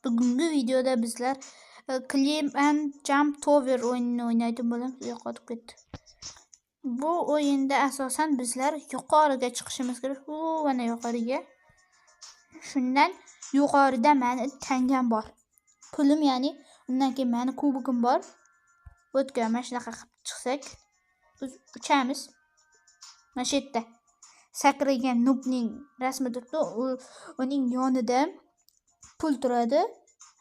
Bugungi videoda bizlar Climb and Jump Tower o'yinini o'ynaydigan bo'lamiz. Yo'qotib ketdi. Bu o'yinda asosan bizlar yuqoriga chiqishimiz kerak. Mana yuqoriga. Shundan yuqorida meni tangam bor. Pulim, ya'ni undan keyin meni kubogim bor. O'tga mana shunaqa qilib chiqsak, biz uchamiz. Mana shu yerda sakragan nubning rasmi turibdi. Uning yonida pul turadi.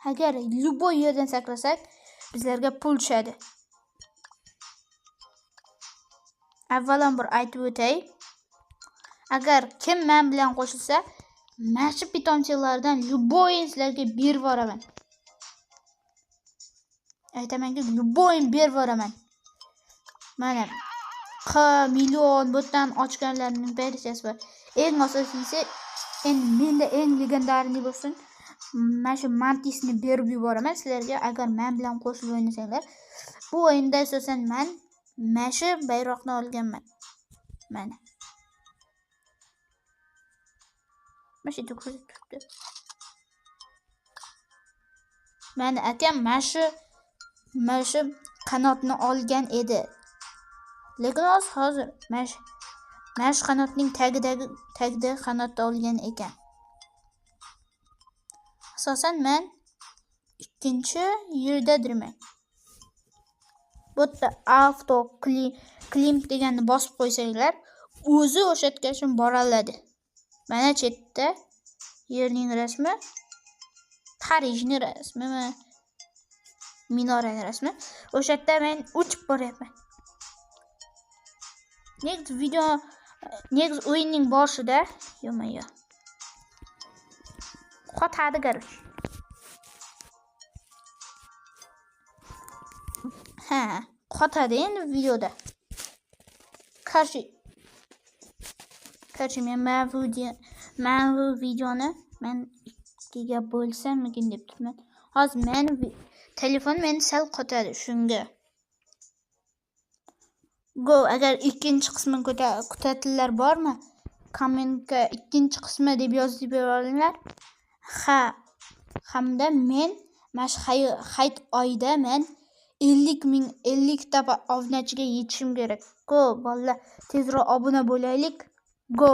Agar любой yerdan sakrasak, bizlarga pul tushadi. Avvalambor aytib o'tay. Agar kim men bilan qo'shilsa, mana shu pitomchilardan любой sizlarga berib yuboraman. Aytamanki, любой berib yuboraman. Mana Q million botdan ochganlarning barchasi bor. Eng asosiysi, endi menda eng legendarniy bo'lsin. Mana shu mantisni berib yuboraman sizlarga, agar men bilan qo'shilib o'ynasanglar. Bu o'yinda asosan men mana shu bayroqni olganman. Mana. Mana shu yerda ko'rsatib turibdi. Mana akam mana shu qanotni olgan edi. Lekin hozir mana shu qanotning tagidagi qanotni olgan ekan. Asosan men ikkinchi yerdadirman. Bu yerda avto klim deganni bosib qo'ysanglar, o'zi o'sha yergacha boraladi. Mana chetda yerning rasmi, Parijning rasmi, minoraning rasmi. O'sha yerda men uchib boryapman. Next video, next o'yinning boshida, yo'ma-yo. Qotadi, короче. Ha, qotadi endi videoda. Qarshi men mana bu videoni men ikkiga bo'lsammikin deb turibman. Hozir men telefon meni sal qotadi shunga. Go, agar ikkinchi qismini kutadilar bormi? Kommentga ikkinchi qismi deb yozib beringlar. Ha, hamda men mana shu hayit oyida men 50 ta obunachiga yetishim kerak. Go, bolalar, tezroq obuna bo'laylik. Go.